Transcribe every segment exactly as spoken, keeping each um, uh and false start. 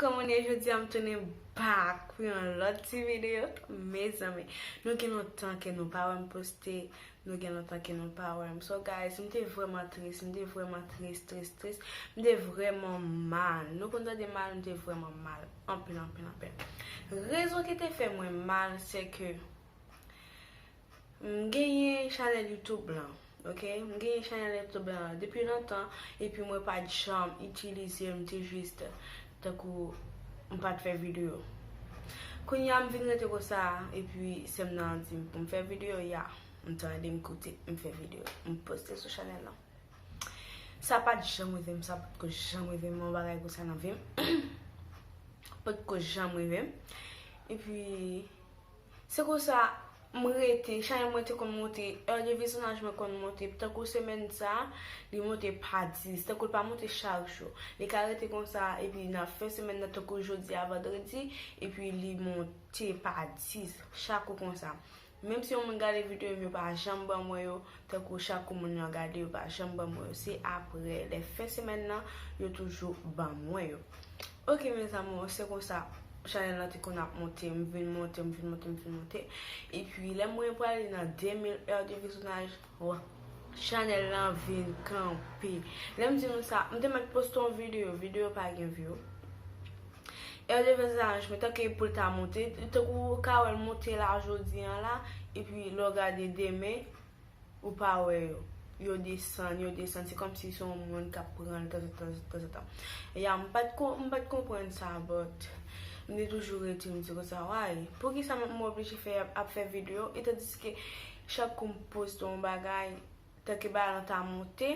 Kòman nou ye? Jodi a m tounen back pou yon lòt ti videyo. Mezanmi, nou gen lontan ke nou pa wè m poste, nou gen lontan ke nou pa wè m. So guys, m te vrèman tris, m te vrèman tris, tris, tris. M te vrèman mal. Nou konn tande mal, m te vrèman mal. Anpil, anpil, anpil. Rezon ki te fè mwen mal, se ke m genyen chanèl YouTube lan, ok? M genyen chanèl YouTube lan depi lontan, epi mwen pa t janm itilize l, m te jis tankou m pa t fè videyo. Kounye a m vin rete konsa, epi sè m nan di m pou m fè videyo, ya, m tande, m koute, m fè videyo, m poste sou chanèl lan. Sa pa t janm rive m, sa pa t ko janm rive m, yon bagay konsa nan vi m. Pa t ko janm rive m. Epi, se konsa, m rete, chanèl mwen te konn monte, è de vizionaj mwen konn monte, tankou semèn sa, li monte pa dis, tankou l pa monte chak jou. Li ka rete konsa, epi nan fen semèn nan, tankou jodi a vandredi, epi li monte pa dis, chak kou konsa. Menm si yon moun gade videyo m, yo pa janm ban mwen yo, tankou chak kou moun nan gade, yo pa janm ban mwen yo. Se apre, lè fen semèn nan, yo toujou ban mwen yo. Ok, mes amours, se konsa, chanèl lan te konn ap monte, m vin monte, m vin monte, m vin monte. Epi, lè mwen prale nan de mil è de vizionaj, wa, chanèl lan vin kanpe. Lè m di nou sa, m te mèt poste yon videyo, videyo pa gen view. È de vizionaj mwen, tanke pou l ta monte, tankou ou ka wè l monte la jodi a la, epi lè w gade demen, ou pa wè yo. Yo desann, yo desann. Se kòmsi se yon moun k ap pran l tanzantan, tanzantan. Ya, m pa t kon-, m pa t konprann sa, but m te toujou rete, m di konsa, why? Poukisa m, m oblije fè, ap fè videyo, etandiske chak kou m poste yon bagay, tanke bagay lan ta monte,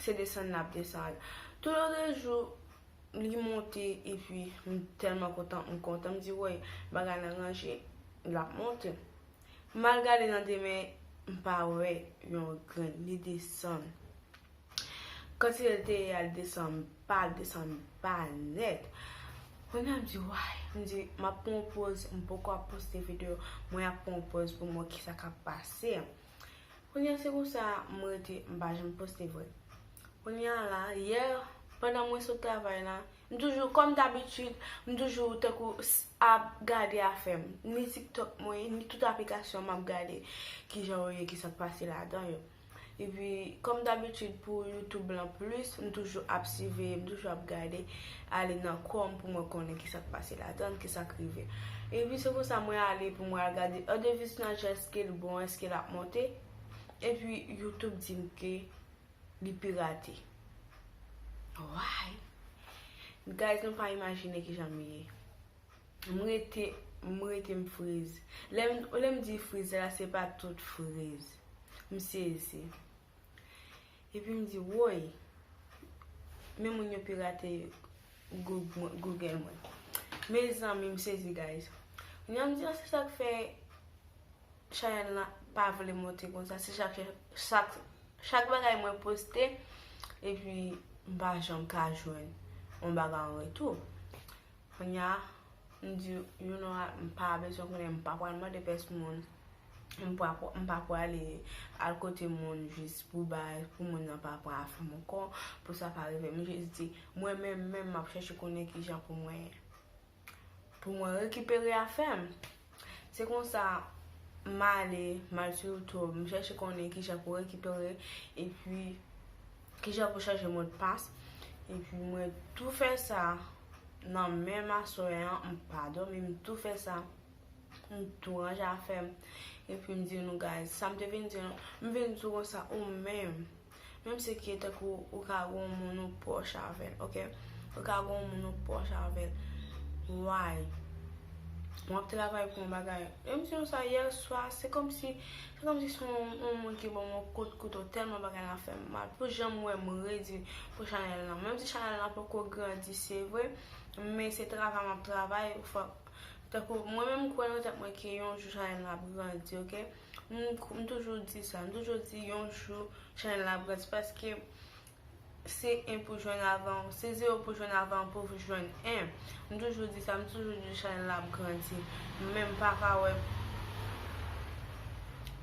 se desann l ap desann. Tou lòt jou, li monte, epi m tèlman kontan, m kontan, m di, woy, bagay lan ranje, l ap monte. M al gade nan demen, m pa wè yon grenn, li desann. Kantite l te ye a, li desann pa, li desann pa nèt. Kounye a m di, why? M di, m ap pran yon poz, m poko ap poste videyo, mwen ap pran yon poz pou m wè kisa k ap pase. Kounye a se konsa, m rete, m pa janm poste vre. Kounye a la, yè, pandan mwen sot travay la, m toujou, kòm dabitid, m toujou tankou s-, ap gade afè m. Ni TikTok mwen, ni tout aplikasyon m ap gade kijan yo ye, kisa k pase ladan yo. Epi, kòm dabitid, pou YouTube lan plis, m toujou ap siveye, m toujou ap gade, ale nan Chrome pou mwen konnen kisa k pase ladan, kisa k rive. Epi, se konsa mwen ale pou mwen al gade, è de vizionaj, èske l bon, èske l ap monte. Epi, YouTube di m ke li pirate. Why? Guys, nou pa imajine kijan m ye. M rete, m rete, m friz. Lè m, lè m di friz la, se pa tout friz. M sezi. Epi m di, woy, men moun yo pirate Goog-, Google mwen. Mezanmi, m sezi, guys. Kounye a m di, ah, se sa k fè chanèl lan pa vle monte konsa. Se chak, chak, chak bagay mwen poste, epi m pa janm ka jwenn yon bagay an retou. Kounye a, m di, you know what, m pa bezwen konnen, m pa pral mande pèsonn moun, m pa, m pa prale al kote moun jis pou bay, pou moun nan pa pran afè m ankò, pou sa pa rive. M jis di, mwen menm, menm, m ap chèche konnen kijan pou mwen, pou mwen rekipere afè m. Se konsa, m ale, m al sou YouTube, m chèche konnen kijan pou rekipere, epi kijan pou chanje modpas. Epi mwen tou fè sa nan menm aswè an, m pa dòmi, m tou fè sa, m tou ranje afè m. Epi m di nou, guys, sa m te vin di nou, m vin di konsa, ou menm, menm si ke tankou ou ka gon moun ou pwòch avè l, ok? Ou ka gon moun ou pwòch avè l. Why? W ap travay pou yon bagay. E m di nou sa yè swa, se kòmsi, se kòmsi se yon, yon moun ki ban m yon kout kouto, tèlman bagay la fè m mal. Pou jan m wè m redi pou chanèl lan. Menm si chanèl lan poko grandi, se vre, men se travay m ap travay, fòk, tankou, mwen menm m kwè nan tèt mwen ke yon jou chanèl lan ap grandi, ok? M, m toujou di sa, m toujou di yon jou chanèl lan ap grandi, paske se en pou jwenn avan, se zewo pou jwenn avan pou jwenn en. M toujou di sa, m toujou di chanèl la ap grandi. Men m pa ka wè,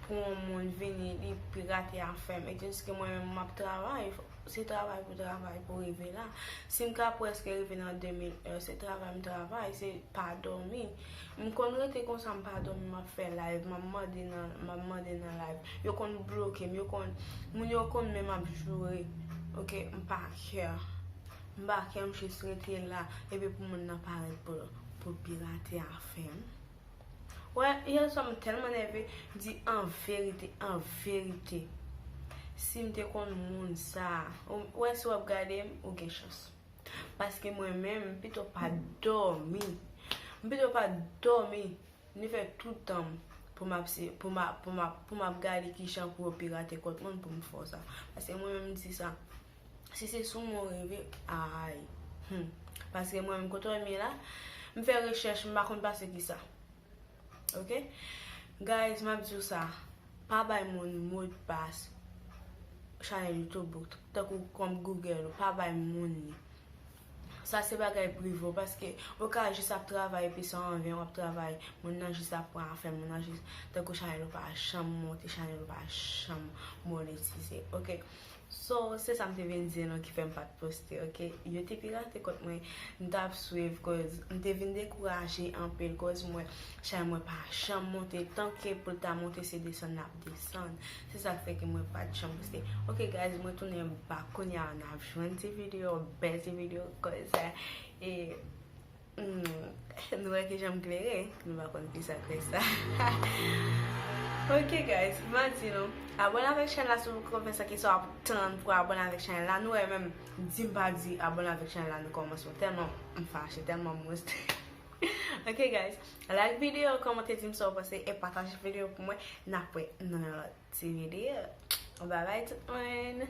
pou yon moun vini, li pirate afè m. Etandiske mwen menm, m ap travay, se travay pou travay pou rive la. Si m ka prèske rive nan de mil è, se travay m travay, se pa dòmi. M konn rete konsa, m pa dòmi, m ap fè live, m ap mande nan, m ap mande nan live. Yo konn bloke m, yo konn, moun yo konn menm ap joure. Oke, m pa care. M pa care, m jis rete la, epi pou moun nan parèt pou, pou pirate afè m. Wè, yè swa m tèlman nève, m di an verite, an verite. Si m te konn moun sa, ou, wè, si w ap gade m, ou gen chans. Paske mwen menm, m pito pa dòmi. M pito pa dòmi. Ni fè tout tan m pou m ap se, pou m ap, pou m ap, pou m ap gade ki jan pou yo pirate kont moun pou m fè sa. Paske mwen menm, m di sa. Si se sou mwen w rive, ay. Hmm. Paske mwen menm, kote w ye la, m fè rechèch, m pa konn pase ki sa. Oke? Guys, m ap di w sa. Pa bay moun modpas chanèl YouTube ou, tankou kòm Google ou, pa bay moun li. Sa se bagay prive w, paske ou ka jis ap travay, epi san anyen w ap travay, moun nan jis ap pran afè, moun nan jis, tankou chanèl ou pa janm monte, chanèl ou pa janm monetize, oke? So, se sa m te vin di nou ki fè m pa t poste, oke? Yo te pirate kont mwen, m t ap swiv, koz m te vin dekouraje anpil, koz mwen, chanèl mwen pa janm monte, tanke pou l ta monte, se desann l ap desann. Se sa k fè ke mwen pa t janm poste. Oke, guys, mwen tounen bak kounye a, n ap jwenn ti videyo, bèl ti videyo, koz, e, hmm, nou wè ki jan m klere, nou pa konn ki sa k fè sa. Oke, guys, m a di nou, abòne avèk chèn la si w poko fè sa, kisa w ap tann pou abòne avèk chèn la? Nou wè menm, di m pa di abòne avèk chèn la nan kòmansman, tèlman m fache, tèlman m wè. Oke, guys, like videyo, kòmante, di m sa w panse, e pataje videyo pou mwen. N ap wè nan yon lòt ti videyo. Bye bye tout moun.